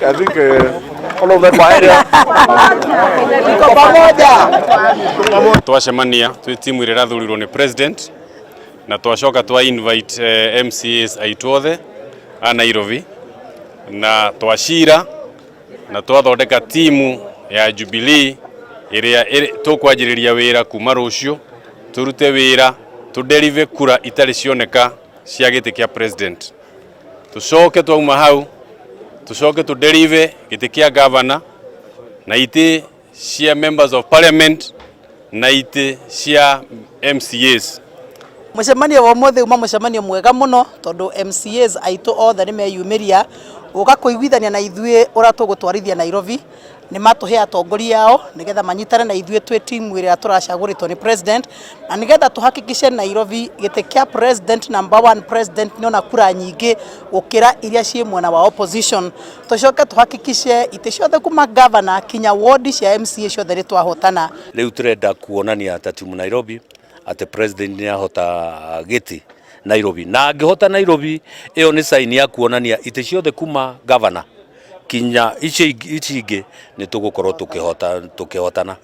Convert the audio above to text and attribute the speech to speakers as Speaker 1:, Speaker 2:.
Speaker 1: I think all of them are area.
Speaker 2: Tuko pamoja.
Speaker 3: Twacemania twĩ timu ĩrĩa ĩrathurirwo nĩ president na twacoka twa invite MCAs aitũ othe a Nairobi na twacira na twathondeka timu ya Jubilee ĩrĩa tũkwanjĩrĩria wĩra kuma rũciũ, tũrute wĩra tũderive kura itarĩ cioneka cia gĩtĩ kĩa president, tũcoke twauma hau tũcoke tũderive gĩtĩ kĩa governor na itĩ cia members of parliament na itĩ cia MCAs.
Speaker 2: Mũcemanio wa ũmũthĩ uma mũcemanio mwega mũno tondũ MCAs aitũ othe nĩ meyumĩria gũka kũiguithania na ithuĩ ũrĩa tũgũtwarithia Nairobi. Nĩ matũhe atongoria ao nĩgetha manyitane na ithuĩ twĩ timu ĩrĩa tũracagũrĩtwo nĩ president, na nĩgetha tũhakikishe Nairobi gĩtĩ kĩa president, number one president, nĩona kura nyingĩ gũkĩra iria ciĩ mwena wa opposition. Tũcoke tũhakikishe itĩ ciothe kuma governor kinya ward cia MCA ciothe nĩ twahotana.
Speaker 4: Rĩu tũrenda kuonania ta timu Nairobi atĩ president nĩ ahota gĩtĩ Nairobi, na angĩhota Nairobi, ĩyo nĩ sign ya kuonania itĩ ciothe kuma governor kinya ici ingĩ nĩ tũgũkorwo tũkĩhota, tũkĩhotana.